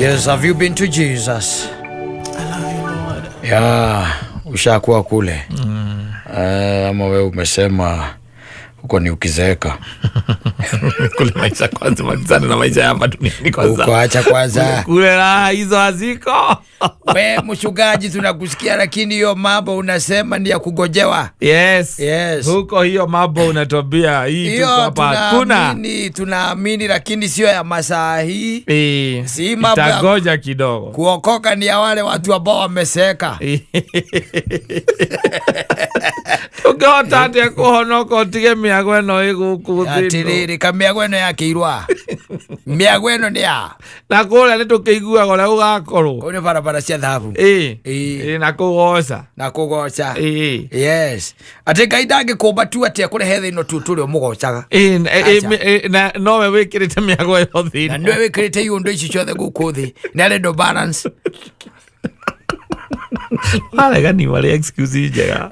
Yes, have you been to Jesus? I love you, Lord. Ya, ushakuwa kule ama we umesema huko ni ukizeeka? Kule maisha kwanza, malizana na maisha ya hapa duniani kwanza. Huko acha kwanza. Kule raha hizo haziko. We mchungaji, tunakusikia lakini hiyo mambo unasema ni ya kugojewa. Yes. Yes. Huko hiyo mambo unatuambia hii tuko Hiyo hapa hakuna. tunaamini, tunaamini lakini sio ya masaa hii. Eh, Si mambo ya- itagoja kidogo. Kuokoka ni ya wale watu ambao wameseeka. Ũngĩhota atĩa kũhonoka ũtige mĩago ĩno ĩ gũkũ thĩ ĩno? Atiriri, kamĩago ĩno yakĩirwa, mĩago ĩno nĩ ya Na kũrĩa nĩ tũkĩiguaga ũrĩa gũgakorwo. kũu nĩ barabara cia thahabu. Ĩ. Ĩ. Ĩ, na kũgoca. Na kũgoca. Ĩ. Yes, atĩ Ngai ndangĩkũmba tu atĩ akũrehe thĩ ĩno tu tũrĩ ũmũgocaga. Ĩ, ĩ, Acha. ĩ, na nowe wĩkĩrĩte mĩago ĩyo thĩ Na ĩno. nĩwe wĩkĩrĩte iũndũ ici ciothe gũkũ thĩ, nĩ arenda balance. Aregani marĩ excuse njega.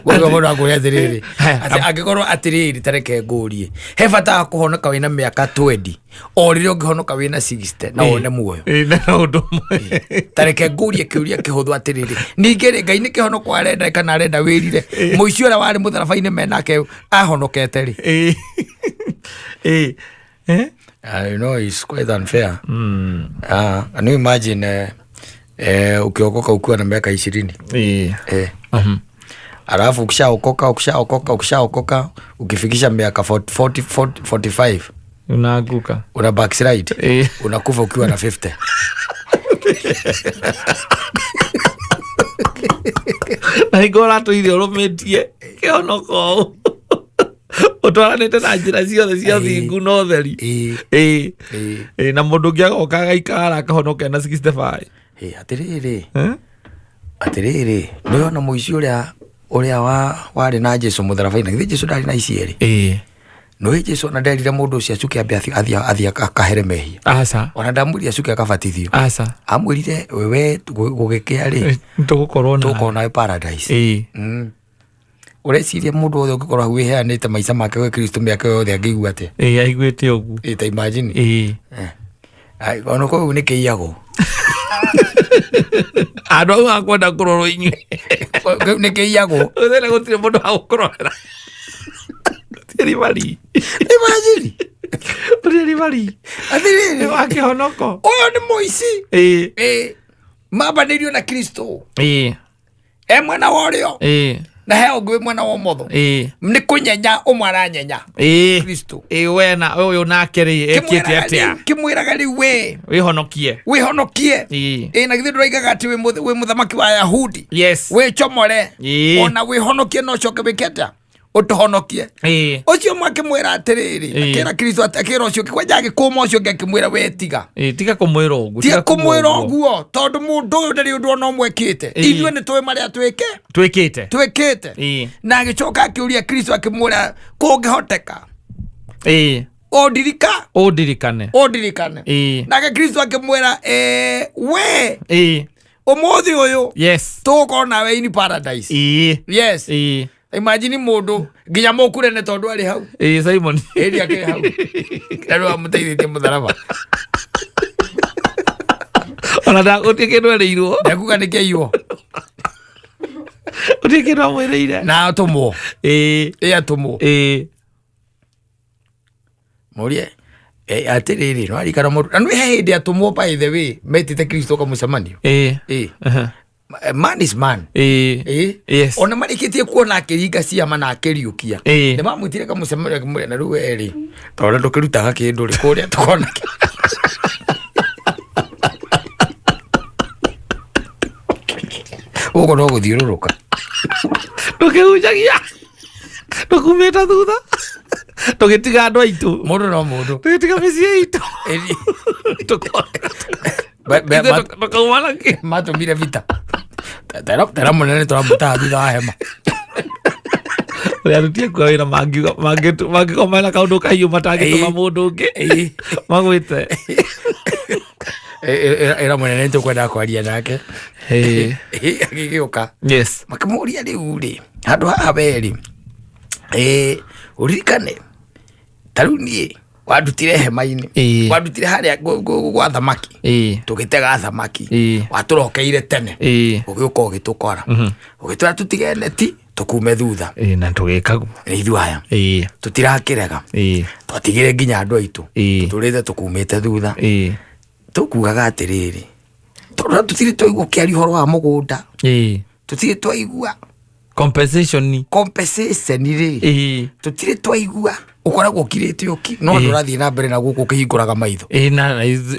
Koguo mũndũ akwĩra atĩrĩrĩ, Haya, atĩ angĩkorwo atĩrĩrĩ, tareke ngũrie, he bata wa kũhonoka wĩna mĩaka 20 o rĩrĩa ũngĩhonoka wĩna 60 na wone muoyo? Ĩ, na ũndũ ũmwe. Tareke ngũrie kĩũria kĩhũthũ atĩrĩrĩ, ningĩ rĩ, Ngai nĩ kĩhonoko arenda kana arenda wĩrire? Mũici ũrĩa warĩ mũtharaba-inĩ menake ahonokete rĩ? Ĩ. Ĩ. Eh? I know it's quite unfair. Ah, can you imagine ukiokoka ukiwa na miaka 20? Ĩ. Alafu ukishaokoka, ukishaokoka, ukishaokoka, ukifikisha miaka 40, 40, 40, 45 Unaanguka. Una backslide. Unakufa ukiwa na 50. Na hingo ũratũire ũrũmĩtie kĩhonoko ũũ, ũtwaranĩte na njĩra ciothe cia thingu na ũtheri. Ĩ. Ĩ. Ĩ. Ĩ, na mũndũ ũngĩ agoka agaikara akahonoka na 65. Ĩ, atĩrĩrĩ, Eh? atĩrĩrĩ, nĩwona mũici ũrĩa warĩ na Jesu mũtharaba-inĩ, githĩ Jesu ndarĩ na ici erĩ? Ĩ. Nĩũĩ Jesu ona nderire mũndũ ũcio acuke ambe athiĩ akahere mehia? Aca. Ona ndamwĩrire acuke akabatithio. Aca. Amwĩrire wewe gũgĩkĩa rĩ, tũgũkorwo na tũgũkorwo nawe paradise. Ĩ. Ũreciria mũndũ wothe ũngĩkorwo hau wĩheanĩte maica make gwĩ Kristo mĩaka yothe angĩigua atĩa? Ĩ, aiguĩte ũguo. Ĩ, ta imagine. Ĩ. Ai, ona kũu nĩ kĩiyagwo. Andũ au akwenda kũrorwo inyuĩ. Kĩu nĩ kĩiyagwo. Ũthĩna gũtirĩ mũndũ wa gũkũrorera, gũtirĩ ribari. Imagine. Gũtirĩ ribari. Atĩrĩrĩ, wa kĩhonoko. Ũyũ nĩ mũici. Ĩ. Ĩ, mambanĩirio na Kristo. Ĩ. E mwena wa ũrĩo Ĩ. na he ũngĩ wĩ mwena wa ũmotho. Ĩ. Nĩ kũnyenya ũmwe aranyenya Ĩ. Kristo. Ĩ, we na ũyũ nake rĩ ekĩte Kĩmwĩraga atĩa? Kĩmwĩraga rĩu we wĩhonokie. Wĩhonokie. Ĩ. Ĩ, na githĩ ndũraigaga atĩ wĩ mũthamaki wa Ayahudi? Yes. Wĩcomore. Ĩ. Ona wĩhonokie na ũcoke wĩke atĩa, ũtũhonokie. Ĩ. Ũcio ũmwe akĩmwĩra atĩrĩrĩ, Ĩ. akĩra Kristo akĩra ũcio ũngĩ, kwanja agĩkũma ũcio ũngĩ akĩmwĩra, we tiga. Ĩ, tiga kũmwĩra ũguo. Tiga kũmwĩra ũguo tondũ mũndũ ũyũ ndarĩ ũndũ ona ũmwe ekĩte. Ĩ. Ithuĩ nĩ tũĩ marĩa twĩke twĩkĩte. Twĩkĩte. Ĩ. Na agĩcoka akĩũria Kristo akĩmwĩra, kũngĩhoteka, Ĩ. ũndirika ũndirikane. Ũndirikane. Ĩ. Nake Kristo akĩmwĩra, we Ĩ. ũmũthĩ ũyũ tũgũkorwo nawe in paradise. Ĩ. Yes. Ĩ. Imagine mũndũ nginya mũkurene tondũ arĩ hau. Ĩ, Simon. Ĩri akĩrĩ hau na nĩ wamũteithĩtie mũtharaba. Ona gũtirĩ kĩndũ erĩirwo. Ndekuga nĩ kĩaiywo. Gũtirĩ kĩndũ amwĩrĩire. Na atũmwo. Ĩ. Ĩ, atũmwo. Ĩ. Mũrie atĩrĩrĩ, nĩwarikana mũndũ na nĩ he hĩndĩ atũmwo, by the way, metĩte Kristo kamũcemanio? Ĩ. Ĩ. Aha. Man is man. Ĩ. Ĩ. Yes. Ona marĩkĩtie kuona akĩringa ciama na akĩriũkia, Ĩ. nĩ mamwĩtire kamũcemanio, akĩmwĩra, na rĩu werĩ tondũ ndũkĩrutaga kĩndũ rĩ kũrĩa tũkona. Gũkũ no gũthiũrũrũka. Ndũkĩhunjagia, ndũkumĩte thutha, tũgĩtiga andũ aitũ. Mũndũ no mũndũ. Tũgĩtiga mĩciĩ itũ. Ĩni. Tũkauma na kĩ? Matũmire vita tera mũnene tũramũtaha thutha wa hema. Ũrĩa aruti aku a wĩra mangiuga mangĩkorwo mena kaũndũ kahiũ matangĩtũma Ĩĩ. mũndũ ũngĩ Ĩĩ. magwĩte. Ĩra mũnene nĩtũkwenda kwaria nake. Ĩĩ. Agĩgĩũka, makĩmũria, rĩu rĩ, handũ haha werĩ ũririkane ta rĩu niĩ Wandutire hema-inĩ. Wandutire harĩa gwa thamaki. Tũgĩtega thamaki. Watũrokeire tene. Ũgĩũka ũgĩtũkora. Ũgĩtwĩra tũtige neti tũkume thutha. Na tũgĩka guo. Nĩ ithuĩ aya. Tũtirakĩrega. Twatigire nginya andũ aitũ. Tũtũrĩte tũkumĩte thutha. Tũkugaga atĩrĩrĩ, tondũ tũtirĩ twaigua ũkĩaria ũhoro wa mũgũnda. Tũtirĩ twaigua Compensation. Compensation rĩ. Tũtirĩ twaigua ũkoragwo ũkirĩte ũki no andũ ũrathiĩ na mbere na gũkũ ũkĩhingũraga maitho.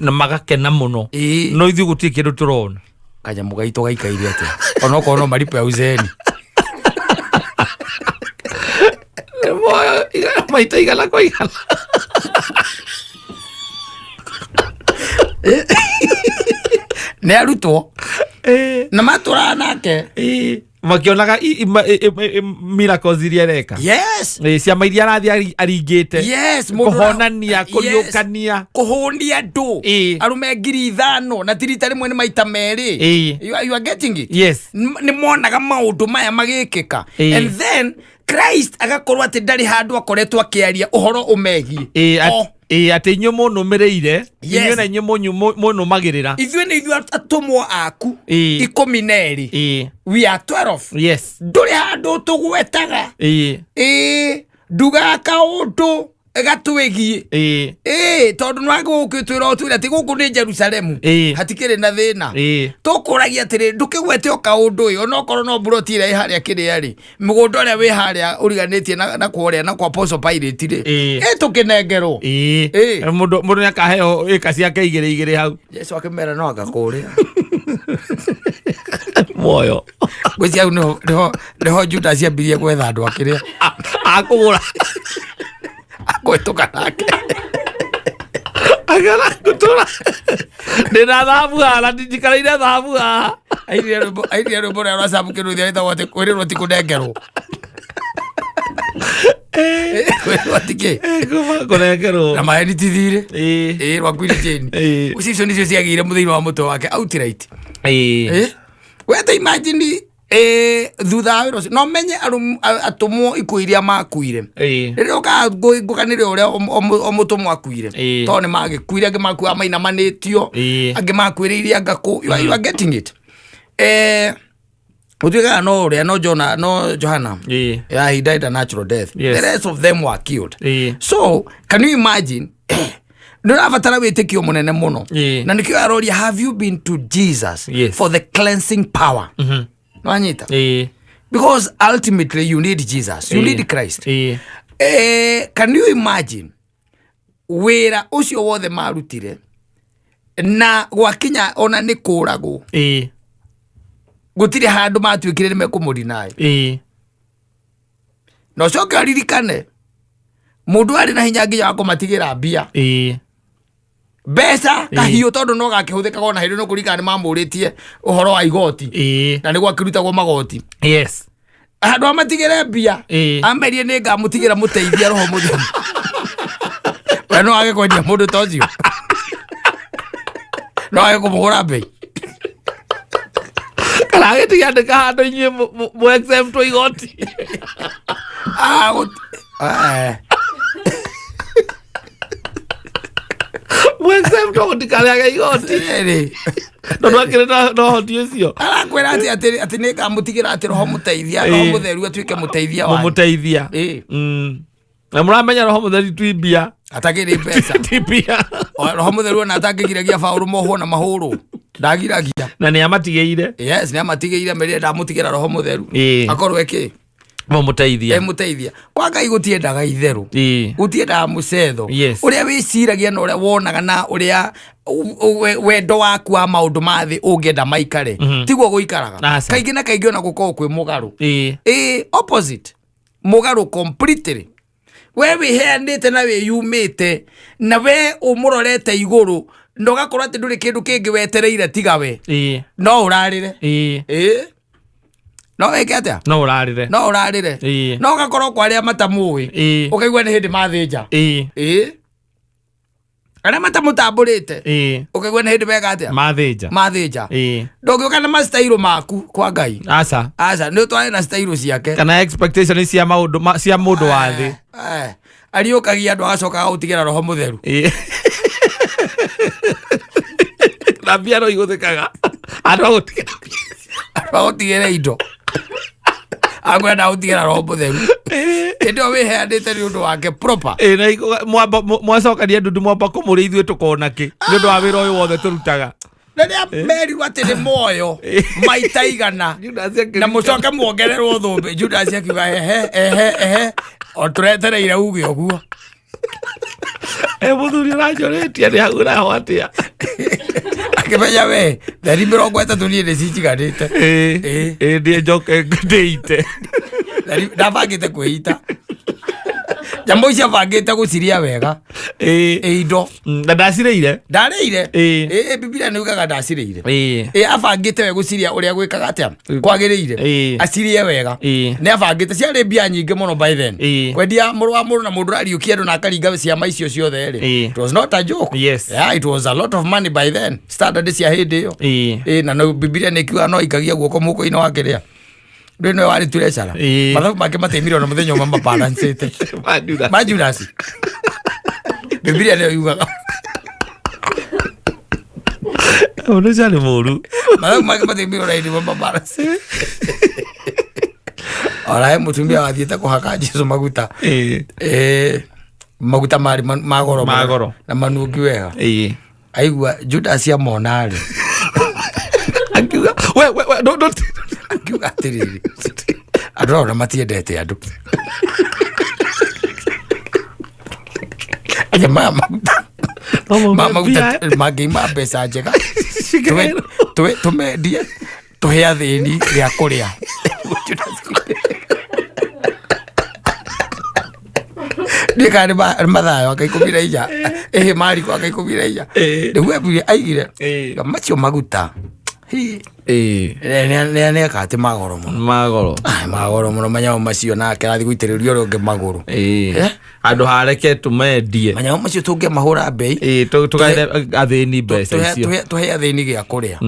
Na magakena mũno. No ithuĩ gũtirĩ kĩndũ tũrona. Kanyamũ gaitũ gaikaire atĩa onokorwo no maripo ya uzeeni? Moyo maita igana kwa igana. Nĩ arutwo na matũraga nake. Makĩonaga miracles iria areka. Ciama iria arathiĩ aringĩte. Mũndũ Kũhonania, kũriũkania. Kũhũnia andũ. Arũme 5,000 na ti rita rĩmwe, nĩ maita merĩ. You are getting it? Yes. Nĩ monaga maũndũ maya magĩkĩka. And then Christ agakorwo atĩ ndarĩ handũ akoretwo akĩaria ũhoro ũmegiĩ. Atĩ inyuĩ mũnũmĩrĩire. Inyuĩ na inyuĩ mũnũmagĩrĩra. Ithuĩ nĩ ithuĩ atũmwo aku 12. We are 12. Ndũrĩ handũ tũgwetaga. Ĩĩ, ndugaga kaũndũ gatwĩgiĩ. Ĩĩ, tondũ nĩ wagũgĩtwĩra ũtwĩre atĩ gũkũ nĩ Jerusalemu. Hatikĩrĩ na thĩna. Tũkũragia atĩrĩ, ndũkĩgwete o kaũndũ ĩ, onokorwo no mburoti ĩrĩa ĩ harĩa kĩrĩa rĩ, mũgũnda ũrĩa wĩ harĩa ũriganĩtie na kũrĩa na kwa Apostle Pilate rĩ. Ĩ tũkĩnengerwo. Mũndũ nĩakaheo ĩka ciake igĩrĩ igĩrĩ hau. Jesu akĩmera no anga kũrĩa. Muoyo. Ngwĩciria hau nĩho Judas ambirie gwetha andũ akĩrĩa. Akũgũra. Akũhĩtũka nake. Agara ngũtũra. Ndĩna thahabu haha na ndinjikareire thahabu haha. Ainire rwĩmbo rũrĩa rwa Sam Kĩnuthia rwĩtagwo atĩ kwĩrĩrwo ti kũnengerwo. Kwĩrĩrwo ti kĩ? Kũnengerwo. Na maheni ti thirĩ. Ĩĩ, rwa Queen Jane. Icio icio nĩcio ciagĩire mũthĩinĩ wa mũtwe wake outright. We ta imagine, thutha wa wĩra ũcio no menye atũmwo ikuũ iria makuire. Rĩrĩa ũkangũkanĩria ũrĩa o mũtũmwo akuire. Tondũ nĩ magĩkuire, angĩ makuaga mainamanĩtio, angĩ makuĩrĩire anga kũ. You are getting it. Gũtuĩkaga no ũrĩa no Jona, no Johana. Yeah, he died a natural death. The rest of them were killed. So can you imagine, nĩ ũrabatara wĩtĩkio mũnene mũno. Na nĩkĩo aroria, have you been to Jesus for the cleansing power? Nwanyita? Because ultimately you need Jesus, you need Christ. Can you imagine wĩra ũcio wothe marutire na gwakinya ona nĩ kũragwo, gũtirĩ handũ matuĩkire nĩ mekũmũrinaĩ? Na ũcoke ũririkane mũndũ arĩ na hinya nginya wa kũmatigĩra mbia, mbeca, kahiũ, tondũ no gakĩhũthĩkaga ona hĩndĩ no kũririkana nĩ mamũrĩtie ũhoro wa igoti. Na nĩ gwakĩrutagwo magoti. Handũ amatigĩre mbia, amerie nĩ ngamũtigĩra mũteithia, Roho Mũtheru. We no age kwendia mũndũ ta ũcio? No age kũmũgũra mbei? Kana agĩtiga andĩka handũ inyuĩ mũ exemptwo igoti. Ah, eh. Mũ exemptwo mũtikarĩage igoti. Rĩrĩ. Tondũ akĩrĩ na ũhoti ũcio. Arakwĩra atĩ nĩ ngamũtigĩra atĩ Roho mũteithia, Roho Mũtheru atuĩke mũteithia wanyu. Mũmũteithia. Na mũramenya Roho Mũtheru ti mbia. Atakĩrĩ mbeca. Ti mbia. O, Roho Mũtheru ona atangĩgiragia Baũrũ mohwo na mahũrwo, ndagiragia. Na nĩ amatigĩire. Yes, nĩ amatigĩire, merire ndamũtigĩra Roho Mũtheru akorwo ĩkĩ Mũmũteithia. Emũteithia. Kwa Ngai gũtiendaga itherũ. Gũtiendaga mũcetho. Ũrĩa wĩciragia na ũrĩa wonaga na ũrĩa wendo waku wa maũndũ ma thĩ ũngĩenda maikare, tiguo gũikaraga. Aca. Kaingĩ na kaingĩ ona gũkorwo kwĩ mũgarũ. Ĩĩ, opposite, mũgarũ completely. We wĩheanĩte na wĩyumĩte na we ũmũrorete igũrũ na ũgakorwo atĩ ndũrĩ kĩndũ kĩngĩ wetereire tiga we. No ũrarĩre. Ĩĩ, no wĩke atĩa? No ũrarĩre. No ũrarĩre. No ũgakorwo kwa arĩa matamũĩ, ũkaigua nĩ hĩndĩ mathĩnja. Ĩĩ, arĩa matamũtambũrĩte, ũkaigua nĩ hĩndĩ meka atĩa? Mathĩnja. Mathĩnja. Ndũngĩũka na mastairo maku kwa Ngai. Aca. Aca, nĩ ũtware na stairo ciake. Kana expectation cia maũndũ cia mũndũ wa thĩ. Ariũkagia andũ agacoka agũtigĩra roho mũtheru. Na mbia no igũthĩkaga andũ agũtigĩra. Andũ agũtigĩre indo, akwenda agũtigĩra roho mũtheru hĩndĩ ĩyo wĩheanĩte nĩ ũndũ wake proper. Ĩ, na mwacokania ndundu mwamba kũmũrĩa ithuĩ tũkona kĩ nĩ ũndũ wa wĩra ũyũ wothe tũrutaga. Rĩrĩa merirwo atĩ nĩ moyo maita 100 Judas akĩringa. Na mũcoke muongererwo thũmbĩ, Judas akiuga, "Ehe, ehe, ehe, o tũretereire uge ũguo." Ĩ, mũthuri ũranjũrĩtie nĩ hau ũraho atĩa? Akĩmenya we theri 30 niĩ nĩ cinjiganĩte. Ĩ, ĩ, ndiĩ njoke ndĩite. Ndabangĩte kwĩita nyamũ icio, abangĩte gũciria wega. Ĩ. Ĩ, indo. Na ndacirĩire. Ndarĩire. Ĩ. Ĩ, Bibilia nĩ ugaga ndacirĩire. Ĩ. Ĩ, abangĩte we gũciria ũrĩa gwĩkaga atĩa kwagĩrĩire. Ĩ. Acirie wega. Ĩ. Nĩ abangĩte, ciarĩ mbia nyingĩ mũno by then. Ĩ. Kwendia mũrũ wa mũndũ na mũndũ ũrariũkia andũ na akaringa ciama icio ciothe rĩ, Ĩ. it was not a joke. Yes. Yeah, it was a lot of money by then, standard cia hĩndĩ ĩyo. Ĩ. Ĩ, na no Bibilia nĩ kiuga no ikagia guoko mũhuko-inĩ wa kĩrĩa ndũĩ nĩwe warĩ treasurer. Ĩ. Mathabu make matiaimire ona mũthenya ũmwe mabalancĩte. Ma Judas. Ma Judas, Bibilia nĩyo yugaga. Ũndũ ũcio nĩ mũru. Mathabu make matiaimire ona hĩndĩ ĩmwe mabalancĩte. Ona he mũtumia wathiĩte kũhaka Jesu maguta. Ĩ. Maguta marĩ ma goro Ma goro. na manungi wega. Ĩ. Aigua Judas amona rĩ, Akiuga, we we we, don't. Akiuga atĩrĩrĩ, andũ aya ona matiendete andũ aja maya maguta No ma maguta mangĩima mbeca njega, tũmendie tũhe athĩni gĩa kũrĩa. Ndiĩ kana nĩ Mathayo aka 14, ĩhĩ, Mariko aka 14. Ĩ. Nĩguo aigire Ĩ. macio maguta. Hi, Ĩ. nĩ atĩ magoro mũno. Magoro. Ai, magoro mũno manyamũ macio, nake arathiĩ gũitĩrĩria ũrĩa ũngĩ magũrũ. Ĩ. Eh? Handũ hareke tũmendie. Manyamũ macio tũngĩmahũra mbei, Ĩ, tũgaĩre athĩni mbeca icio. Tũhe athĩni gĩa kũrĩa.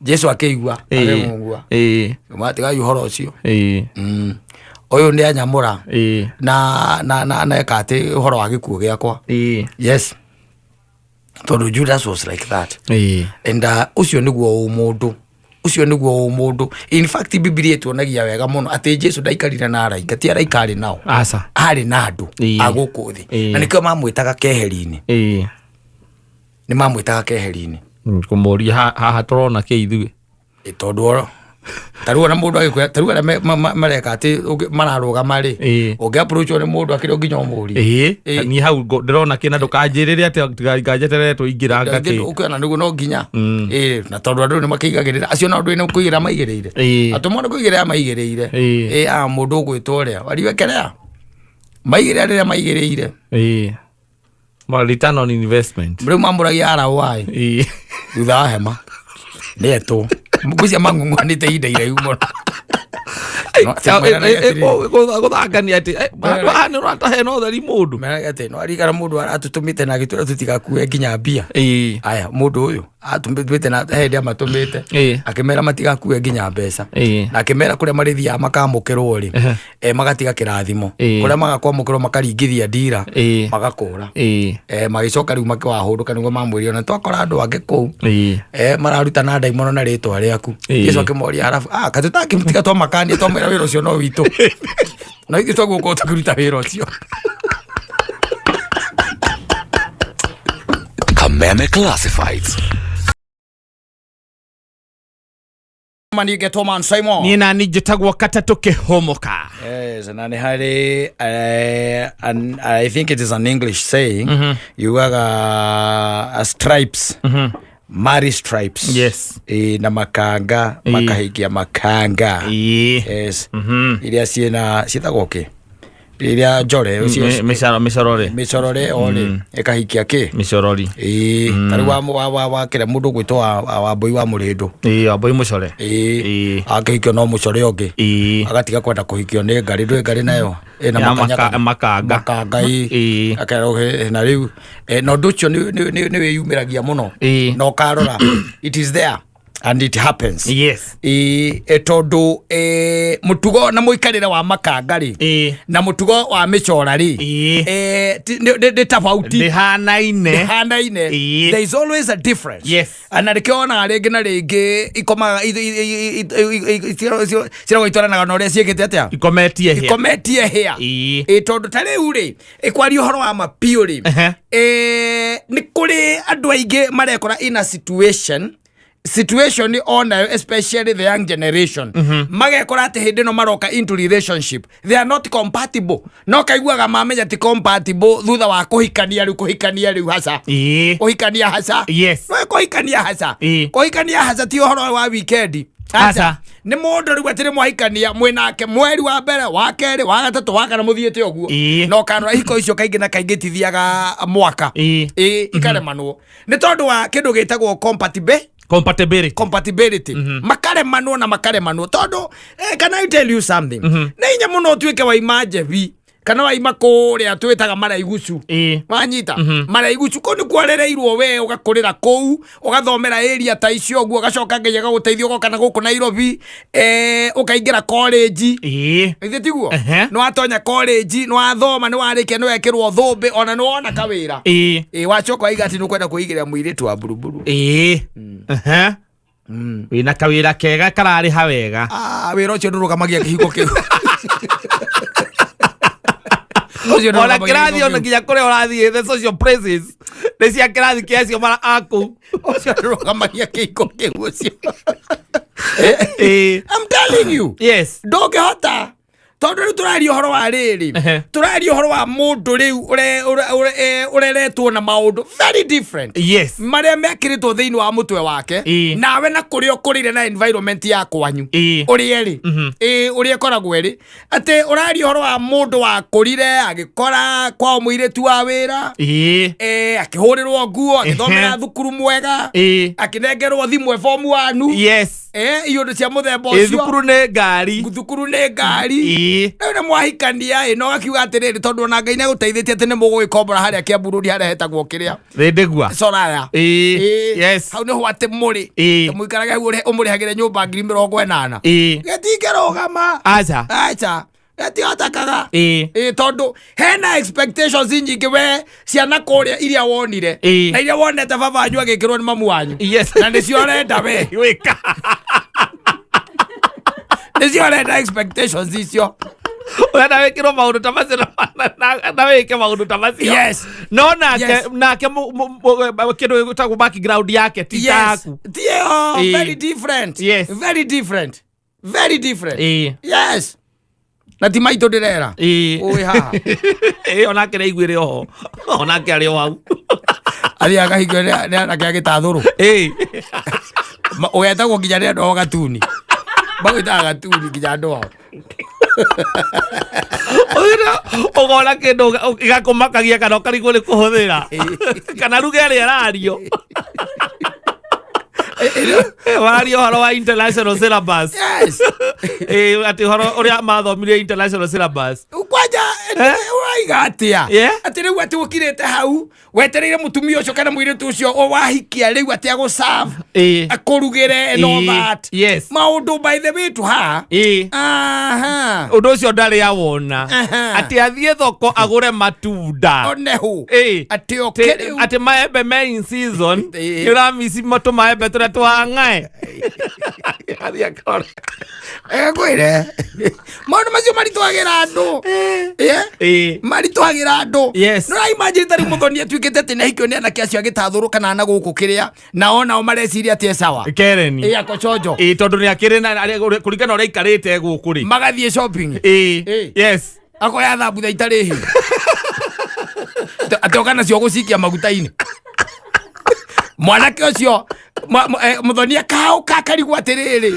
Jesu akĩigua, akĩmũgua. Ĩ. Matigai ũhoro ũcio. Ĩ. Ũyũ nĩ anyamũra Ĩ. na eka atĩ ũhoro wa gĩkuũ gĩakwa. Ĩ. Yes, tondũ Judas was like that. Ĩ. And ũcio nĩguo ũmũndũ, ũcio nĩguo ũmũndũ. In fact, Bibilia ĩtuonagia wega mũno atĩ Jesu ndaikarire na araika, ti araika arĩ nao. Aca. Arĩ na andũ Ĩĩ. a gũkũ thĩ. Ĩĩ. Na nĩkĩo mamwĩtaga keheri-inĩ. Ĩ. Nĩ mamwĩtaga keheri-inĩ. Kũmũria haha tũrona kĩ ithuĩ? Ĩ, tondũ oro tarĩu ona mũndũ agĩkwĩra, tarĩu arĩa mareka atĩ mararũgama rĩ, Ĩĩ. ũngĩ approachwo nĩ mũndũ akĩrĩ nginya ũmũrie. Ĩ. Ĩ. Niĩ hau ndĩrona kĩ na ndũkanjĩrĩre atĩ nganjeterere tũingĩranga kĩ. Ũkĩona nĩguo no nginya. Ĩ, na tondũ andũ nĩ makĩigagĩrĩra, acio nao ndũĩ nĩ kũigĩrĩra maigĩrĩire. Ĩ. Atũmwo nĩ kũigĩrĩra maigĩrĩire. Ĩ. Ĩ, a mũndũ ũgwĩtwo ũrĩa wariwekerea maigĩrĩra rĩrĩa maigĩrĩire. Ĩ. Ma return on investment. Rĩu mamũragia ROI. Ĩ. Thutha wa hema nĩetwo ngũcia mang'ung'uanĩte ihinda iraihu mũno. No, atĩ meranaga atĩrĩrĩ. Gũthangania atĩ haha nĩ ũratahe no theri mũndũ. Meranaga atĩ no arigana mũndũ aratũtũmĩte na agĩtwĩra tũtigakue nginya mbia. Ĩ. Aya, mũndũ ũyũ atũmĩte na he hĩndĩ amatũmĩte, Ĩ. akĩmera matigakue nginya mbeca. Ĩ. Na akĩmera kũrĩa marĩthiaga makamũkĩrwo rĩ, magatiga kĩrathimo. Ĩ. Kũrĩa magakwamũkĩrwo makaringithia ndira, Ĩ. magakũra. Ĩ. Magĩcoka rĩu makĩwahũndũka nĩguo mamwĩrire ona twakora andũ angĩ kũu Ĩ. mararuta na ndaimono na rĩtwa rĩaku. Ĩ. Jesu akĩmoria harabu, ah, katũtakĩmtiga, twamakania twamwĩra wĩra ũcio no witũ na ithuĩ twagũkorwo tũkĩruta wĩra ũcio. Kameme Classifieds. Manige Toman Simon. Niĩ nani njĩtagwo Katatũ Kĩhũmũka. Yes, na nĩ harĩ I think it is an English saying yugaga stripes marry stripes. Yes. Ĩ, na makanga makahingia makanga. Ĩ. Yes, iria ciĩna ciĩtagwo kĩ, iria njore Mĩcorori. Mĩcorore o rĩ ĩkahikia kĩ. Mĩcorori. Ĩĩ, tarĩu wa kĩrĩa mũndũ ũgwĩtwo wa Wambũi wa Mũrĩndũ. Ĩ, Wambũi mũcore. Ĩĩ. Ĩĩ. Akĩhikio no mũcore ũngĩ, Ĩ. agatiga kwenda kũhikio nĩ ngarĩ, ndũĩ ngarĩ nayo ĩna Ya makanga. Makanga, ĩ. Ĩĩ. Akerwo, na rĩu na ũndũ ũcio nĩ wĩyumĩragia mũno. Ĩĩ. Na ũkarora it is there. And it happens. Yes. Ĩ, tondũ mũtugo na mũikarĩre wa makanga rĩ na mũtugo wa mĩcora rĩ, nĩ tofauti. Ndĩhanaine. Hanaine. There is always a difference. Na nĩkĩo wonaga rĩngĩ na rĩngĩ ikomaga ciragwo itwaranaga na ũrĩa ciĩkĩte atĩa. Ikometie hĩa. Ikometie hĩa. Ĩ, tondũ ta rĩu rĩ, ĩkwaria ũhoro wa mapiũ rĩ, nĩ kũrĩ andũ aingĩ marekora in a situation onayo, especially the young generation, magekora atĩ hĩndĩ ĩno maroka into relationship, they are not compatible, no kaiguaga mamenya ti compatible thutha wa kũhikania rĩu, kũhikania rĩu haca. Kũhikania haca. No kũhikania haca. Kũhikania haca ti ũhoro wa weekend. Aca. Nĩ mũndũ rĩu atĩ nĩ mwahikania, mwĩnake mweri wa mbere, wa kerĩ, wa gatatũ, wa kana, mũthiĩte ũguo. Na ũkanora ihiko icio kaingĩ na kaingĩ itithiaga mwaka. Ĩ, ikaremanwo nĩ tondũ wa kĩndũ gĩtagwo compatible Compatibility. Compatibility. Makaremanwo na makaremanwo tondũ can I tell you something? Nĩ hinya mũno ũtuĩke waima njebi kana waima kũrĩa twĩtaga maraigucu. Wanyita maraigucu kũu nĩ kwarereirwo we, ũgakũrĩra kũu, ũgathomera area ta icio ũguo, ũgacoka Ngai agagũteithia ũgoka na gũkũ Nairobi, ũkaingĩra college. Ithe tiguo? Ehe. Nĩ watonya college, nĩ wathoma, nĩ warĩkia, nĩ wekĩrwo thũmbĩ, ona nĩ wona kawĩra. Ĩ, wacoka waiga atĩ nĩ ũkwenda kwĩigĩra mũirĩtu wa mburuburu. Ĩĩ. Ehe. Wĩna kawĩra kega kararĩha wega. Ah, wĩra ũcio ndũrũgamagia kĩhiko kĩu. Ũcio Ona ndũrũgamagia kĩrathi kĩhiko ona kĩu. nginya kũrĩa ũrathiĩ, the social places nĩ cia kĩrathi kĩa acio mara akũu. Ũcio ndũrũgamagia kĩhiko kĩu ũcio. I'm telling you. Ndũngĩhota tondũ rĩu tũraria ũhoro wa rĩrĩ, tũraria ũhoro wa mũndũ rĩu ũreretwo na maũndũ very different marĩa mekĩrĩtwo thĩinĩ wa mũtwe wake, nawe na kũrĩa ũkũrĩire na environment ya kwanyu, ũrĩa ĩrĩ. Ĩ, ũrĩa ĩkoragwo ĩrĩ atĩ ũraria ũhoro wa mũndũ wakũrire agĩkora kwao mũirĩtu wa wĩra, akĩhũrĩrwo nguo, agĩthomera thukuru mwega, akĩnengerwo thimũ e form one. Iũndũ cia mũthemba ũcio. Thukuru nĩ ngari. Thukuru nĩ ngari. Rĩu nĩ mwahikania ĩ, na ũgakiuga atĩrĩrĩ, tondũ ona Ngai nĩ agũteithĩtie atĩ nĩ mũgũgĩkombora harĩa Kiambu Road, harĩa hetagwo kĩrĩa. Thĩndĩgua. Soraya. Yes. Hau nĩho atĩ mũrĩ. Mũikarage hau, ũmũrĩhagĩre nyũmba 80,000. Gĩtingĩrũgama. Aca. Aca, gĩtihotekaga. Ĩ, tondũ hena expectations nyingĩ we ciana kũrĩa iria wonire na iria wonete baba wanyu agĩkĩrwo nĩ mamu wanyu, na nĩcio ũrenda we. Gwĩka. Nĩcio ũrenda, expectations icio. Ũrenda wĩkĩrwo maũndũ ta macio na wĩke maũndũ ta macio. No nake nake kĩndũ gĩtagwo background yake ti taku. Ti ĩyo. Very different. Very different, very different. Yes, na ti maitũ ndĩrera. Ũĩ haha. Ĩ, onake nĩ aiguĩre oho, onake arĩ o hau. Athiaga akahingio nĩ anake a gĩtathũrũ. Ũgetagwo nginya nĩ andũ ao gatuni, magwĩtaga gatuni nginya andũ ao. Ũgĩra, ũkona kĩndũ gĩgakũmakagia kana ũkarigwo nĩ kũhũthĩra kana ruga ĩrĩa ĩrario. Wararia ũhoro wa international syllabus. Atĩ ũhoro ũrĩa mathomire international syllabus. Kwanja ũraiga atĩa? Atĩ rĩu atĩ ũkirĩte hau wetereire mũtumia ũcio kana mũirĩtu ũcio o wahikia rĩu atĩ agũserve, akũrugĩre and all that. Maũndũ by the way tu ha. Aha. Ũndũ ũcio ndarĩ awona. Atĩ athiĩ thoko agũre matunda. Onehu. Atĩ oke rĩu. Atĩ maembe me in season. Nĩ ũramici tũmaembe tũrĩa twang'ae. Athiĩ akore. Ngwĩre maũndũ macio maritũhagĩra andũ. Yeah? Maritũhagĩra andũ. Nĩũraimagine ta rĩu mũthoni atuĩkĩte atĩ nĩahikio nĩ anake acio agĩtathũrũ kana na gũkũ kĩrĩa, nao nao mareciria atĩ e sawa. Kereni. Ĩ, akoconjo. Ĩ, tondũ nĩ akĩrĩ na kũringana na ũrĩa aikarĩte gũkũ rĩ. Magathiĩ shopping. Akoya thambutha itarĩ hiũ, atĩ oka nacio gũcikia maguta-inĩ mwanake ũcio mũthoni akaũka akarigwo atĩrĩrĩ,